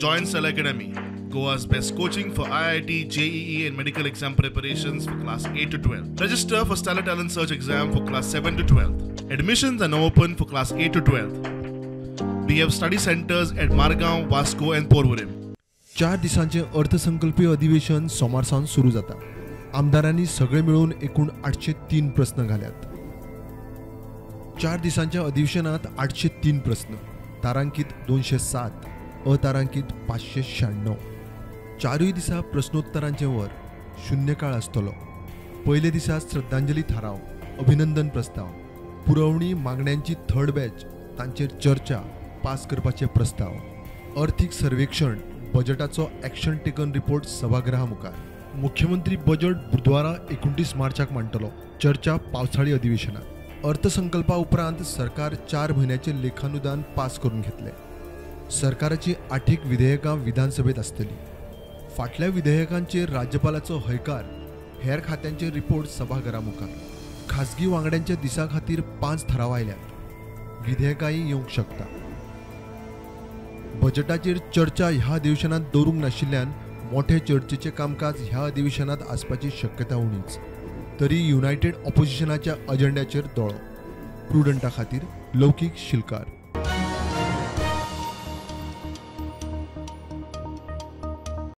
Join Stellar Academy, Goa's best coaching for IIT, JEE and medical exam preparations for class 8 to 12. Register for Stellar Talent Search exam for class 7 to 12. Admissions are now open for class 8 to 12. We have study centers at Margao, Vasco and Porvorim. 4 दिसांचे अर्थसंकल्पीय अधिवेशन सोमार सावन सुरू जाता. आमदारांनी सगळे मेळून एकूण 803 प्रस्न घाल्यात. 4 दिसांच्या अधिवेशनात 803 प्रस्न, तारांकित 207, अतारांकित 596. 4 दिसा प्रश्नोत्तरांचे वर, शून्यकाळ आसतलो. पयले दिसा श्रद्धांजली थाराव, अभिनंदन प्रस्ताव, पुरवणी मागण्यांची थर्ड बॅच, तांचेर चर्चा, पास करपाचे प्रस्ताव, अर्थीक सर्वेक्षण, बजेटाचो ॲक्शन टेकन रिपोर्ट सभागृहा मुखार. मुख्यमंत्री बजेट बुधवारा 29 मार्चाक मांडटलो. चर्चा पावसाळी अधिवेशनात. अर्थसंकल्पा उपरांत सरकार 4 म्हयन्याचे लेखानुदान पास करून घेतले. सरकाराची 8 विधेयकां विधानसभेत आसतली. फाटल्या विधेयकांचेर राज्यपालाचो हयकार, हेर खात्यांचे रिपोर्ट सभाघरा मुखार. खासगी वांगड्यांच्या दिसा खातीर 5 थाराव आयल्यात. विधेयकांय येवंक शकता. बजेटाचेर चर्चा ह्या अधिवेशनात दवरूंक नाशिल्ल्यान मोठे चर्चेचे कामकाज ह्या अधिवेशनात आसपाची शक्यता उणीच. तरी युनायटेड ऑपोजिशनाच्या अजेंड्याचेर दोळो. प्रुडंटा खातीर लौकीक शिलकार.